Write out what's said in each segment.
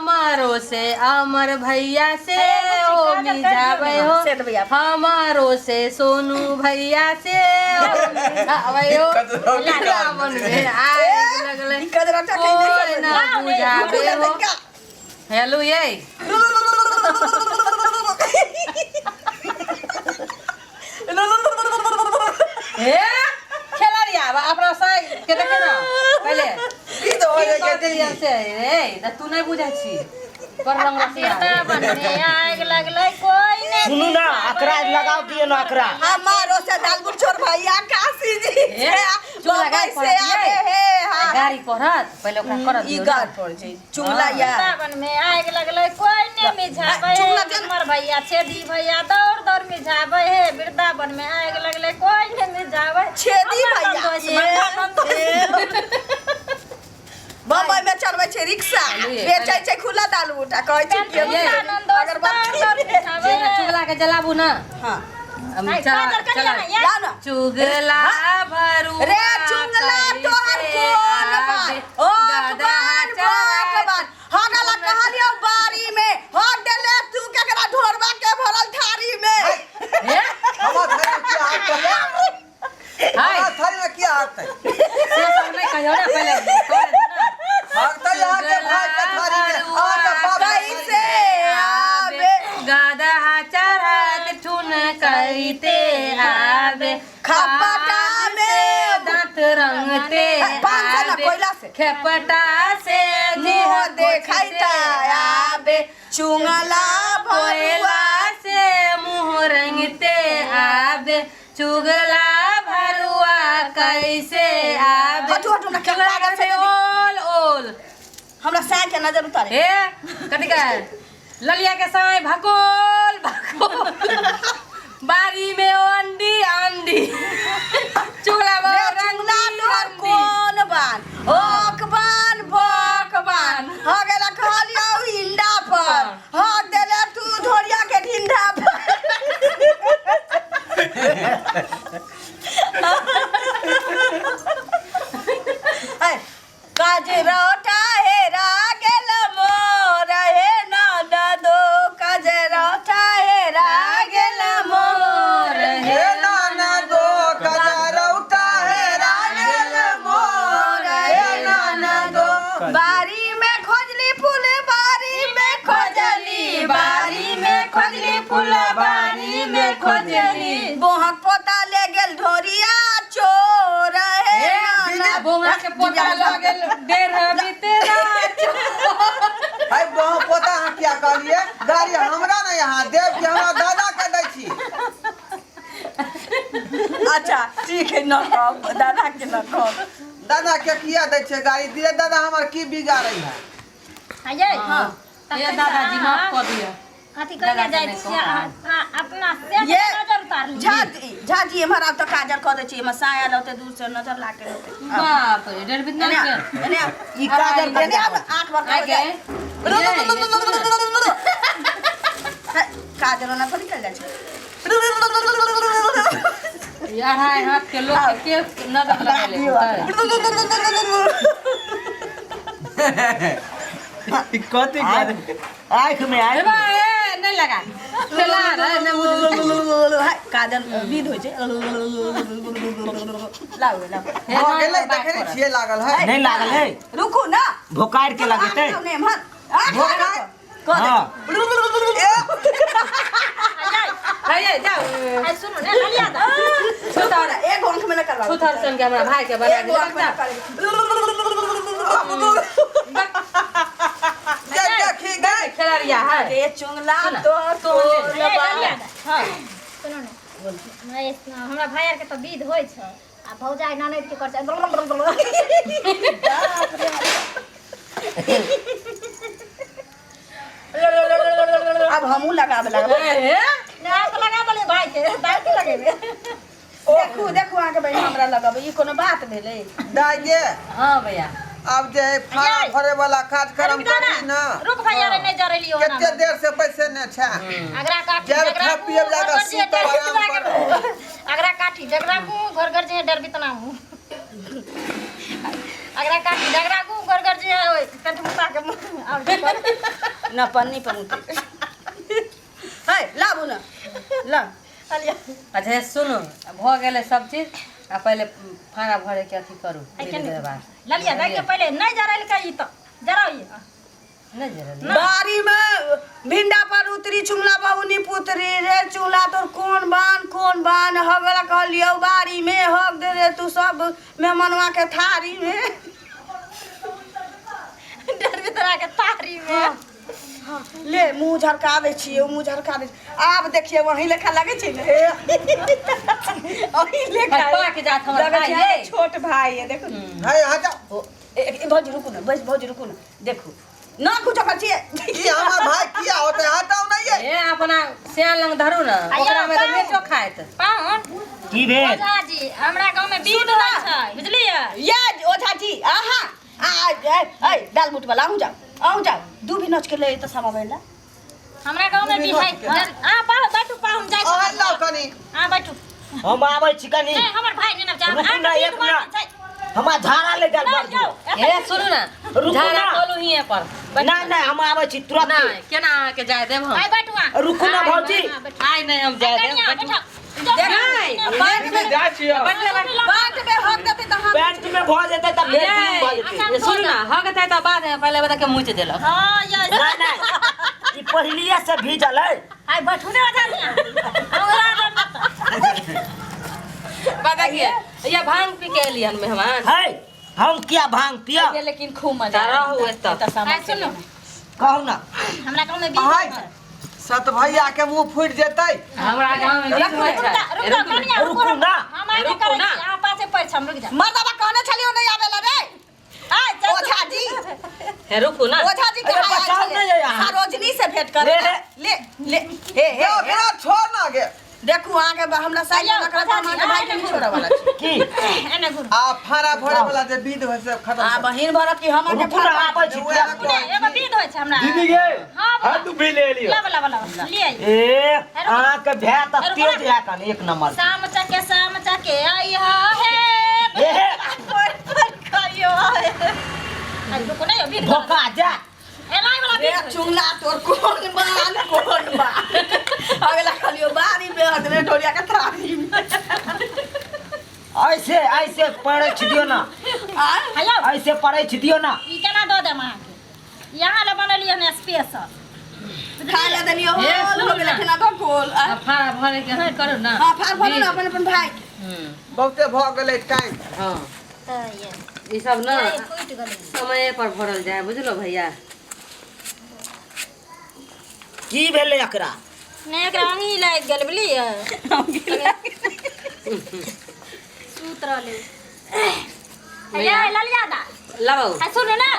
हमारो से अमर भैया से ओ मिझाबै हो। से तऽ भैया। हमारो से सोनू भैया से ओ मिझाबै हो। वृंदावन में आग लगलै ई कजरौटा कहीं नहि कोई समझ। ना बुझाबै रुकू ना हो। तनिका। हेलो ये हे खेलाड़ी आब अपना साइ के देखे ना पहिले की तऽ हो की जाइ कर छै देलियै से रे तऽ तू नहि बुझै छी पर रंग रसिया वृंदावन में आग लगलै कोई ने सुनू ना अकरा लगाव दियो ना अकरा हमारो से दालगुड़ छोड़ भैया काशी जी ए, से चुगला गाय बम्बई से पड़त आवे ये। हे हाँ गाड़ी पढ़त पहिले ओकरा करत ई दियौ गार पड़ छै चुगला या वृंदावन में आग लगलै कोई ने मिझाबै चुगला जे- हमर भैया छेदी भैया दौड़ दौड़ मिझाबै हे वृंदावन में आग लगलै कोई ने मिझाबै छेदी हमर भैया ननदोस, हमर ननदोस। बम्बई में चलबै छै रिक्शा चलिए, बेचै छै खुला दाल बूटा कहै छै कि ये। ननदोस अगरबत्ती दौड़ दौड़ मिझाबै जेना चुगला के जलाबू ना हाँ हम हाय, चला काजर करिया चला ना, या। लाओ ना चुगला भरुआ रे चुंगला तोहर कोन बात ओ अकबार अकबार हगला कहलियो बारी में हग देले तू केकरा ढोरबा के भरल थारी में हे हमर थारी में किया हाथ है हाय हमर थारी में किया हाथ है से सब नहीं कहियो ना पहिले कर दे ना। हाथ है यहाँ के भाई के थारी में अहाँ के बाप के थारी में। कैसे आवे गदहा चढ़त ठुन कइते आवे खपटा में दांत रंगते पान से ना, आवे। कोयला से। खेपटा से मुँह जीह देखैता आवे चुंगला भरुआ कोयला से मुँह रंगते आवे चुगला भरुआ कैसे आवे हटू, हटू, ना, चुगला कागज से से ओल ओल हमरा साय के नजर उतारे हे कथी का ललिया के साय भकोल भकोल बारी में ओ अंडी अंडी चुगला रे भरुआ चुंगला रंगी तोहर रंगी। कोन बान ओकबान भोकबान हो गेला कहलियो इंडा पर हक देले तू ढोरिया के ढिंढा पर ऐ, कजरौटा हेरा गेल मोर हे ननदो कजरौटा हेरा गेल मोर हे नाना दो कजरौटा हेरा गेल मोर हे नाना दो बारी में खोजली फूल बारी में खोजली बारी में खोजली फूल बारी में खोजली बोहक पोता ले गेल ढोरिया चोर हे नाना बोंगा के पोता लगल डेढ़ बितेरा है बहु पोता अहाँ किया कहलिए गाड़ी हमरा ने यहाँ देव के हमरा दादा के दै छी अच्छा ठीक है न कहब दादा के न कहब दादा के किया दै छै गाड़ी दिए दादा हमर की बिगाड़ै है हाँ ये हाँ ये दादाजी माफ कऽ दिअ कथी कहिया दादा जाइ के नहि छियै कहब। अहाँ अपना से ये नजर उतार ली झा जी झा जी एम्हर आब तऽ काजर कऽ दै छी एम्हर साया लौते दूर से नजर ला के लौते बाप रे डर बितना एने के आब, एने आब। ई काजर एने आब, आँख बड़का हो आगे जाए। काजर ओना थोड़ी कयल जाइ छै ये अढ़ाई हाथ के लोग के के नजर लगेले होतै? कथी करे आँख में ए आँख बा, ए, नहीं लगा चला रे नहीं बुझल हाय, काजर विध होइ छै लाउ लाउ हे भऽ गाय गेलै पर बात देखै करत। छियै लागल है नहीं लागल है रुकू ना भोकारि के लगेतै आँख ने एम्हर आँख भोकारि? कऽ दे। हाँ। हे ये जाओ आ सुनू ने ललिया दा छुथर एगो आँख में न करबाबू छुथर सन के हमरा भाई के बना एगो आँख में न दे करबाबू। जे देखी गई खेलरिया है रे चुंगला सुना। तो तू ले। ए, ललिया दा हां सुनू ने हमरा हमरा भाई आर के तऽ विध होइ छै आ भौजाई ननैद के कर छै अब हमहूँ लगाबे लगबै ए, ना तऽ लगा देलियै भाई के दाइ के लगेबै देखू देखू अहाँके बहिन हमरा लगबै ई कोनो बात भेलै दाइ गे हाँ भैया आब जे है फाड़ा भरे वाला कार्यक्रम करी ना रुक भैया रे नहीं जरेलियो ना कते देर से बैसे ने छै अगरा काठी जब झगड़ा खा पियब जाकर घर घर जे सुतब डरबी आराम तना अगरा काठी झगड़ा घर घर जे डरबी तना मुँह अगरा काटी डगरा गु गरगर जे है ओइ पेट मुता के मुँह आब न पन्नी पर मुते है लाबू न ला। अच्छा सुनू, भऽ गेलै सब चीज। आ पहिले खाना भरे के अथी करू। ललिया दाइ के पहिले नहि जरैलकै ई तऽ जराउ ई। नहि जरल। बाड़ी में भिंडा पर उतरी चुंगला बहुनी पुतरी रे चुंगला तोर कोन बान कोन बान हगला कहलियौ बाड़ी में हग दे रे तू सब मेहमानवा के थारी में। डरबी तोरा के थारी में। ले मुँह झरका दै छियै, मुँह झरका दै छियै। आब देखिए वहीं लेखा लगै छै ने, वहीं लेखा पाक जात हमर लगै भाई छै ये। छोट भाई है देखू। है हटा। ए भौजी रुकू ने, बस भौजी रुकू ने, देखू ना कुछो करै छियै। ई हमर भाई किया होते हटाउ नहीं ये। ए अपना सियान लंग धरू ना, ओकरा में तऽ मेचो खाइत। पाहुन की भेल? ओझा जी हमरा गाँव में विध होइ छै बुझलियै? ये ओझा जी आहा आ ए दाल मुठ वाला आहूँ जाओ आहूँ जाओ दू भी नच के ले तऽ समा भेला। हमरा गाँव में भी है। आ पाहुन बैठू, पाहुन जाइ छी। अहाँ लाउ कनी। आ बैठू। हम आबै छी कनी। नहीं हमर भाई नहि ने रुकू ना, एक मिनट। हमरा झाड़ा ले जाल नहीं बड़ जाओ। ए सुनू ना, रुकू झाड़ा ना। खोलू हिये पर। ना ना हम आबै छी तुरंत। नहीं केना अहाँ के जाय देब हम? आई बैठू अहाँ। रुकू ना भौजी। आइ नहीं हम जाय देब। कनिया बैठू। बैठो। पैंट में जाइ छियै। पैंट में हक देतै तऽ हम पैंट में भऽ जेतै तऽ फेर दुनू भऽ जेतै। ए, सुनू ना, हक देतै तऽ बाद में पहिले बता के मुच देलक। हां ये ना ना ई पहिलिए से भीजल है। आई बैठू ने ओझा जी। हमरा बता के ये भांग पी के एलियन मेहमान। है हम किया भांग पिया? लेकिन खूब मजा तऽ रहू एतऽ। आई सुनू कहू ना। हमरा गाँव में विध अहाँ होइ छै। सत भैया के मुंह फूट जेतै। हमरा गाँव में विध होइ छै। रुक जा कनिया रुकू ना। हम आइ रुकू करै ना। छी अहाँ पाछे पड़ छी हम रुक जा। मर्दबा कहने छलियो नहीं आवेला रे। आइ चल ओझा जी हे रुकू ना। ओझा जी के अरे बचाओ नहीं है यहाँ। सरोजनी से भेंट कर ले। ले ले हे हे हे ओकरा छोड़ ना गे। देखू अहाँ के हमरा साइड आइयो, ना करत ओझा हम जी, अहाँ के भाई के आइयो। नहीं छोड़े वाला छी। की एने घुर। आ फाड़ा भरे वाला जे विध होइ से खत्म। आ बहिन भरत की हम अहाँ के रुकू ना आबै छी तुरंत। ने एगो विध होइ छै हमरा। दीदी गे हाँ, हां तू भी ले लियो। ला ला ला ले आई। ए अहाँ के भै तऽ तेज है कन एक नंबर। शाम चके आई हे। ए पर पर खाइयो। आई रुको नहीं विध धोखा जा। एना वाला रे विध होइ छै। चुंगला तोर कोन बान कोन बान अगला खालियो बारी में हदरे ढोलिया के थारी में। ऐसे ऐसे पड़ै छी दियो ना। आ हेलो ऐसे पड़ै छी दियो ना। ई केना दऽ देम अहाँके? यहाँ ले बनलियै हन स्पेशल। खाय ला देलियो हे, होल सुनू हो गेलै ना। खेना भकोल। आ फाड़ा भरे के अथी करू ना। हां फाड़ भरू ना अपन अपन भाई के। बहुते भऽ गेलै टाइम। हां तऽ ये ई सब ना ये फूटि गेलै। समय पर भरल जाय बुझलो भैया। की भेलै एकरा? नहि एकरा अंगी लागि गेल बुझलियै। सुत रहलै। ये ललिया दा लाबू। आ सुनू ना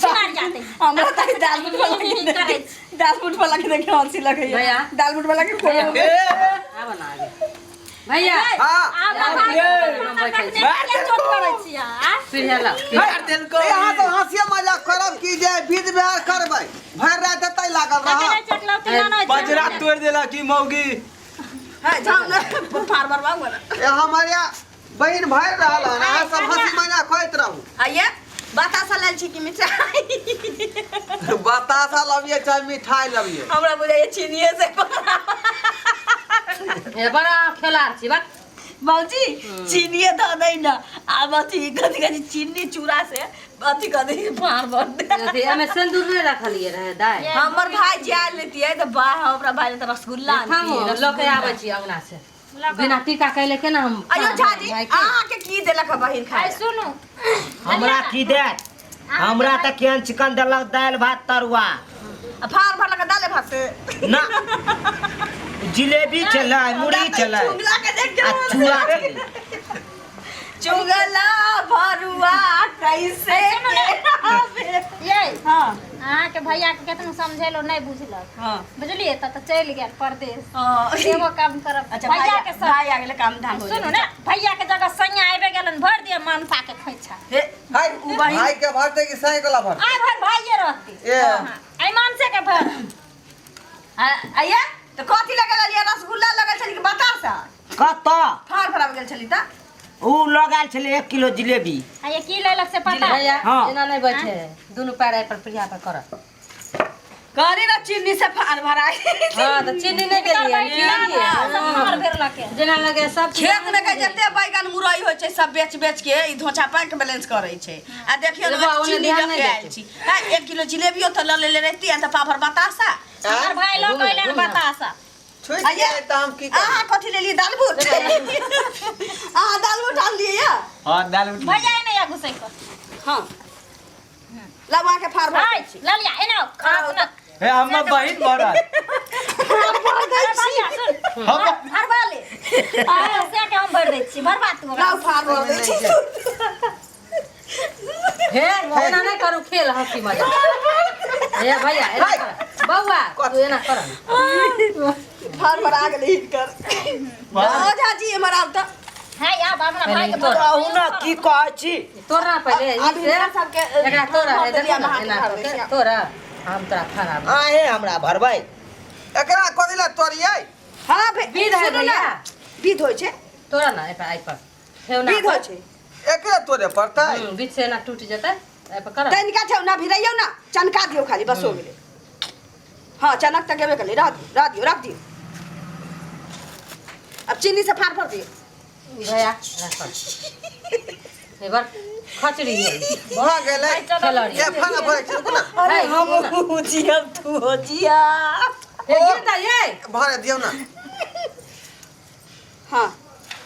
सुनार जाते हमरा त दाल मुठ वाला के करै देख दाल मुठ वाला के देख हंसी लगैया। भैया। दाल मुठ वाला के कोई ए आब ना आगे भैया। हां चोट करै छी आ पीढ़िया लाउ। यहाँ तो हंसिया मजाक करब की जे विध व्यवहार करबै भरि राति एतै लागल रह। ककरे चटलौ ती ना पजरा तोड़ देला की मौगी। है जाओ ना फाड़ भरवाऊ ना। ए हमर या बहिन भरि रहल हन अहाँ सब हंसी मजाक करैत रहू। आइए बतासा लेल छी कि मिठाई? बतासा लबियै चाहे मिठाई लबियै। हमरा बुझाइए चीनिए से। ए बड़ा खेलाड़ छी बा। मौजी चीनिए धऽ दै ना आब अथी कथी कहै छै चीनी चूड़ा से अथी कऽ दै फाड़ भर दे। अथी एमे सिन्दूर नहि रखलियै रहे दाइ। हमर भाई जे आयल लेतियै तऽ वाह हमरा भाई ले तऽ रसगुल्ला थामू आनतियै। लऽ के आबै छी अंगना से। बिना टीका कैले केना हम अयो झाजी भाई के? अहाँ के की देलक है बहिन खाय आइ सुनू हमरा की देत? हमरा तऽ केहन चिकन देलक दालि भात तरुआ। आ फाड़ भरलक दाले भात से ना जिलेबी छलै मुरही छलै चुंगला के देख के आ चूड़ा छलै। चुंगला भरुआ कैसे के ये हां अहाँ के भैया के केतनो समझेलो नहीं बुझलक हां बुझलिए त त चलि गेल परदेश। हां एगो काम करब अच्छा भैया के संग। भाई आ गेलै काम धाम हो सुनू ना भैया के जगह सैया आबि गेलन भर दिअ मनसा के खोइछा। हे हाय उ बहिन भाई के भरतै कि साइकिल भरतै? आइ भर भाइये रहती। ए। आइ मनसे के भर। आइए तऽ कथी लगल रहलियै? रसगुल्ला लगल छली कि बतासा? कतऽ फाड़ फराब गेल छली तऽ ऊ लऽ गेल छलै 1 किलो जिलेबी। आ ये की लेलक से पता? भैया हाँ। एना नहि बैठे है, दुनू पैर एहि पर प्रिया पर कर। कहली ना चीनी से फान भराई। हाँ तो चीनी नहीं देलियै, सब फाड़ भरलक है। जेना लगे सब खेत में के जते बैगन मुरई होइ छै सब बेच बेच के ई धोछा बैंक बैलेंस करै छै। आ देखियौ रे बा, ने ओने चीनी ध्यान लऽ नहि के आयल देतै। छी। हां 1 किलो जिलेबियो तऽ लऽ लेले रहिती आ तऽ पाभर बतासा। हमर भाई लऽ के अयलनि बतासा। छुटि आ ये- गेलै तऽ हम की अहाँ करबै? कथी लेलियै? दालबूट। अहाँ दालबूट आनलियै या? हाँ दाल उठ भैया एने आ घुसै कऽ। हाँ लाउ अहाँके फाड़ भर हाय ललिया एने आओ खा सुन। हे हमर बहिन भरल। अरे भैया सुन, भरबा ले आ से के हम भर दै छी, भरबा तू हमरा। लाउ फाड़ भर दै छी। हे एना नहि करू खेल हंसी मजाक। हे भैया एना कर बौआ, तू एना कर। फाड़ भरा गेलै हिनकर। ओझा जी एम्हर आउ तऽ। है आब हमरा भाई के तोड़। कहू ना की कहै छी? तोड़ना पहिले ई अभी से हिनका सबके एकरा तोड़ा है, देखो ना अहाँके एना भर दै कऽ छी। के तोड़ा, हम तोरा फाड़ा आहे हमरा भरबै? एकरा कथी लए तोड़ियै? हाँ विध है सुनू ना, भैया। विध होइ छै। तोड़ा ना एहि पर, एहि पर ठेहुना विध होइ पर। छै। एकरे तोड़े पड़तै? बीच से एना टूटि जेतै, एहि पर कर। तनिका ठेहुना भिरैयौ ना, चनका दियौ खाली, बस हो गेलै। हाँ चनक तऽ गेबे केलै, रह दियौ, रह दियौ, रख दियौ। अब चीनी से फाड़ भर दियौ। भैया एना कर, एहि बार खचड़ी है। भऽ गेलै। खेलड़ी। ए फाड़ा भरै छी, रुकू ना। अरे हम जियब तू हो जिया। हे गिरता ये भरे दियौ ना। हाँ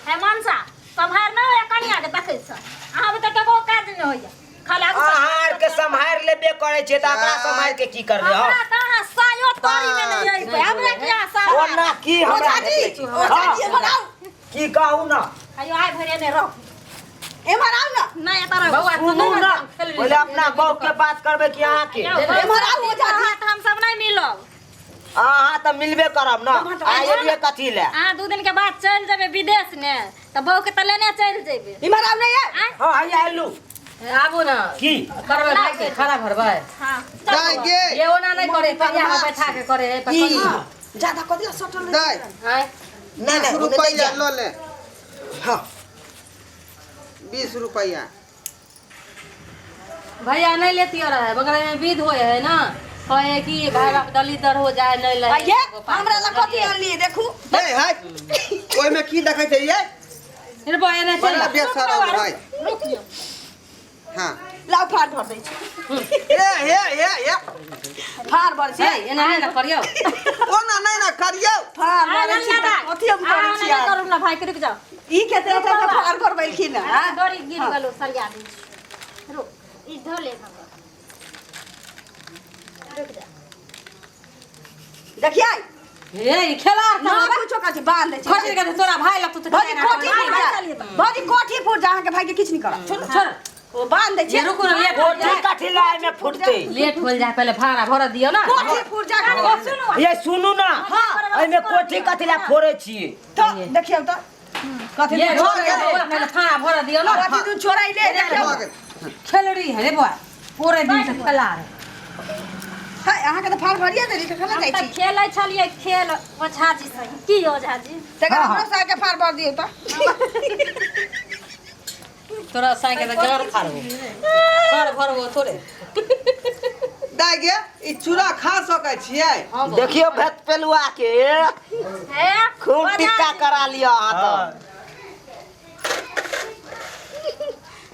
हे मनसा सम्हार न होइया कनिया के देखै छ, अहाँ बुते ककरो काज नहि होइया खाली आगू अहाँ आर के सम्हारि लेबे करै छियै तऽ एकरा सम्हारि के की करबै हम? हमरा तऽ अहाँ सायो तोरी मे नहि अइबै, हमरा की अहाँ सायो। ओना की हमरा ओझा जी, देखै छी? ओझा जी एम्हर आउ। की कहू ना? आयो आइ भरि एने रह। एम्हर आउ ना। नहि एतऽ रह। बौआ तू सुनू नहि ना, खेलड़ी। पहिले अपना बहू के बात करबै कि अहाँके? एम्हर आउ ओझा जी। अहाँ तऽ हम सब नहि मिलब। अहाँ तऽ मिलबे करब ना, आइ एलियै कथी लए? अहाँ 2 दिन के बाद चलि जेबै विदेश ने तऽ बहू के तऽ लेने चलि जेबै। एम्हर आउ नहि ये। हाँ हैया एलू। आबू ना। की करबै भाई के खड़ा भरबै? हाँ दाइ गे। ये ओना नहि करे, परिया में बैठा के करे एहि पर की? कर। ज्यादा कथी ला सटल रहै? दाइ आँय 20 रुपैआ लऽ ले। हाँ 20 रुपैआ। भैया नहीं लेती रहे, बगल में विध होए है ना, कहे कि भाई बाप दलित हो जाए नहीं ले। आ ये हमरा ला कथी आनलियै देखू। हे हाय ओहिमे की देखै छै ये? रे बा एने चल। बड़ा बेशरम है। रुक जो। हाँ लाउ फाड़ भर दै छी। ए हे हे हे फाड़ भर छी। हे एना नहि ने करियौ। ओना नहि ने करियौ। फाड़ भरै छी तऽ कथी हम करै छी नहि करू ना भाई के, रुक जाओ। ई के तऽ एतऽ फाड़ भरबैलखिन हँ। डोरी गिर गेलो, सरिया दै छी, रुक ई धो ले हमरा। रुक जा। देखियै हे ई खेला ना कुछो कथी बांध दै छी। खचड़ी के तोरा भाई लगतो तऽ भौजी खेला कोठी ना। फूट जा, भौजी कोठी फूट जा, अहाँके भाई के किछु नहि करब, छोड़ू छोड़। ओ बांध दै छी। ये रुकू ना, लेट हो कोठी जाए, कथी लए एहिमे फुटतै? लेट हो जाए, पहले भाड़ा भर दियौ ना। कोठी फूट जा। सुनू ये सुनू ना, एहिमे कोठी कथी लए फोड़ै छियै? तऽ देखियौ तऽ कथी ये दू भर बौआ पहले भाड़ा भर दियौ ना। कथी दू छोड़ैले देखियौ। भऽ गेल। खेलड़ी है रे बौआ, पूरे दिन से खेला रहे। हाय अहाँके तऽ फाड़ भरिए देली तऽ खेला हम जाइ तऽ छी। खेलै छलियै खेल ओझा जी संगे। की ओझा जी? तकर हमरो साहके फाड़ भर दियौ तऽ। तोरा साइके तऽ जड़ फाड़बो, फाड़ भरबो थोड़े। दाइ गे ई चूड़ा खा सकै छियै? हाँ बौआ। देखियौ भेत पेलुआ के हे खूब टिक्का करा लिअ अहाँ तऽ।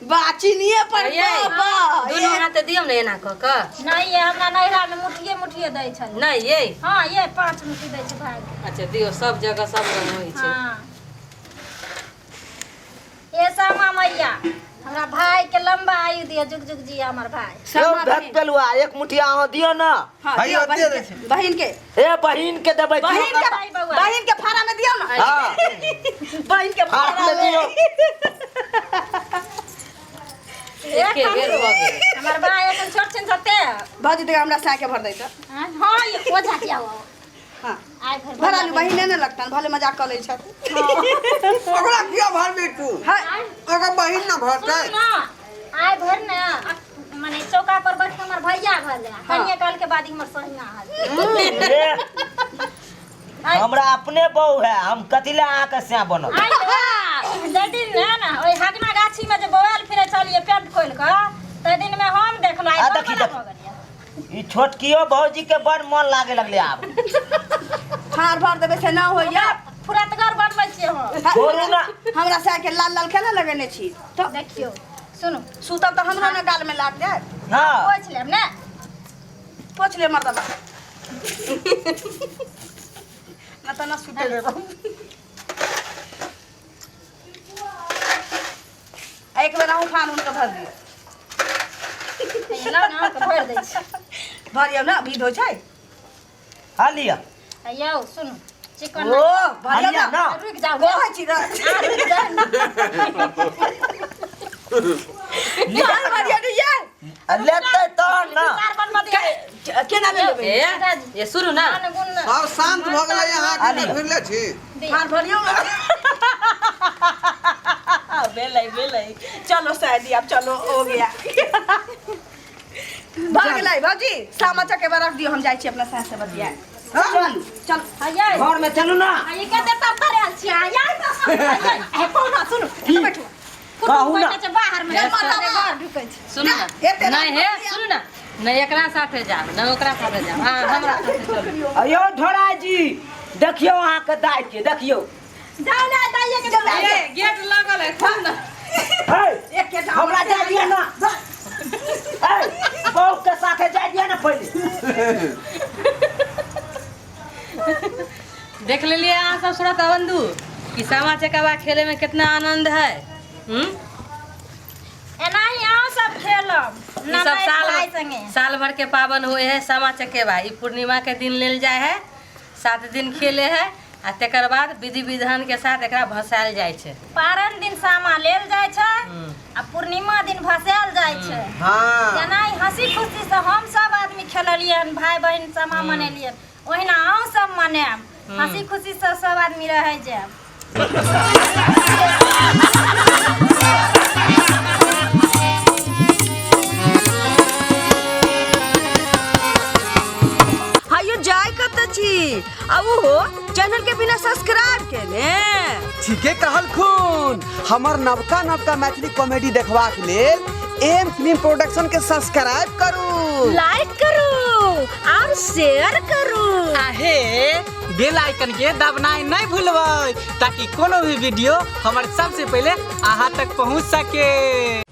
बा चीनिये पर ये, बाबा दुनू हाथे दियौ ने एना कऽ कऽ। नहीं ये हमरा नैहरा में मुठिए मुठिए दै छलै। नहीं ये हाँ ये 5 मुट्ठी दै छै भाई के। अच्छा दियौ, सब जगह सब रंग होइ छै। हाँ ये सामा मैया हमरा भाई के लंबा आयु दिया, जुग जुग जिया हमर भाई। यौ भेत पेलुआ 1 मुठिया अहाँ दियौ ना। हाँ, हैया, दियौ दे बहिन दै के, बहिन के। हे बहिन के देबै की? बहिन के, भाई बौआ। बहिन के फाड़ा में दियौ ना। हाँ बहिन के फाड़ा फाड़ा में में दियौ। एके बेर भऽ गेल। हमर भाई एखन छोट छिन सते। भौजी देखियौ हमरा साय के भर दै तऽ। हाँ ये ओझा जी आओ। हाँ आइ भरि भरा लू, बहिने ने लगतन, भले मजाक कऽ लै छथि। ओकरा किया भरबी तू? हाँ ओकर बहिन ना भरतै। सुन ना, आइ भरि ने माने चौका पर बैठ के हमर भैया भरले, कनिये काल के बाद हमर सहिना हल। हे, हमरा अपने बहू है, हम कथी लए अहाँके सैं बनब? आइ जाहि दिन है ना ओहि हगना गाछी में जे बौआल फिरै छलियै पेंट खोलि कऽ ताहि दिन में हम देखलहुँ आ आइ देखी, बड़ा देखी। भऽ गेलियै ई छोटकियो भौजी के बड़ मन लागे लगले आब। फाड़ भर देबै से ना होइया। फुरतगर बनबै छियै हम। छोड़ू ना। हमरा साय के लाल लाल केना लगेने छी तो देखियौ सुनू। सुतब तऽ हमरो ने गाल में लाग जायत। हाँ। पोछि लेब ने। पोछ ले मर्दबा ना तऽ ना सुते देब। एक बेर अहूँ खान उनके भर दियौ। लाउ ने अहाँके भरि दै छी। भरियौ ने विध होइ छै। हाँ लिअ। यौ सुनू चिकन ओ भरियौ लिअ ने। ना। रुकि जाउ कहै छी ने। रुकि जाउ लिअ भरियौ ने ये। लेतै तहन ना। चार बनबऽ दियौ। केना ले लेबै? ए ये सुनू ना। मान गुण सब शांत भऽ गेलै अहाँके घुरि छी। फाड़ भरियौ ने। भेलै भेलै चलो शायद अब चलो हो गया भऽ गेलै भौजी। सामा चकेबा रख दियौ हम जाइ छी अपना सास से बतियाए। चल चल हयै घर में चलू ना। आ ई कते तर आयल छियै हयै हे पौना सुनू एतऽ बैठू। कहू ना। बैठे छै बाहर में घर ढुकै छै। सुनू ना। एते नहीं हे सुनू ना, नहीं एकरा साथे जाब न ओकरा साथे जाब। हाँ हमरा साथे चलू। अयो ढोराई जी देखियो अहाँ के दाई के देखियो। जाउ ना दाइये के जाउ। ए गेट लगल है खोल ना। हे एकेटा हमरा जाय दिअ ना। हे बहू के साथे जाय दिअ ना पहिले। देख लेलिए अहाँ सब श्रोता बंधु कि सामा चकेवा खेले में कितना आनंद है। एनाही अहाँ सब खेलब ई सब ननैद साल भाई संगे। साल भर के पावन हुए है सामा चकेवा। ई पूर्णिमा के दिन लेल जाय है, 7 दिन खेले है आ तेकर बाद विधि विधान के साथ एकरा भसायल जाय छै। पारन दिन सामा लेल जाय छै आ पूर्णिमा दिन भसायल जाय छै। हाँ। एनाही हंसी खुशी से हम सब आदमी खेललियै हन, भाई बहिन सामा मनेलियै, ओहिना अहूँ सब मनायब। हंसी खुशी से सब आदमी रहै जायब। हायो जाय कत छी आ उहो चैनल के बिना सब्सक्राइब केने। ठीके कहलखुन। हमर नवका नवका मैथिली कॉमेडी देखबाक लेल एम फिल्म प्रोडक्शन के सब्सक्राइब करू, लाइक करू और शेयर करू। आहे बेल आइकन के दबनाइ नहीं भूलबै ताकि कोनो भी वीडियो हमर सबसे पहले अहाँ तक पहुँच सके।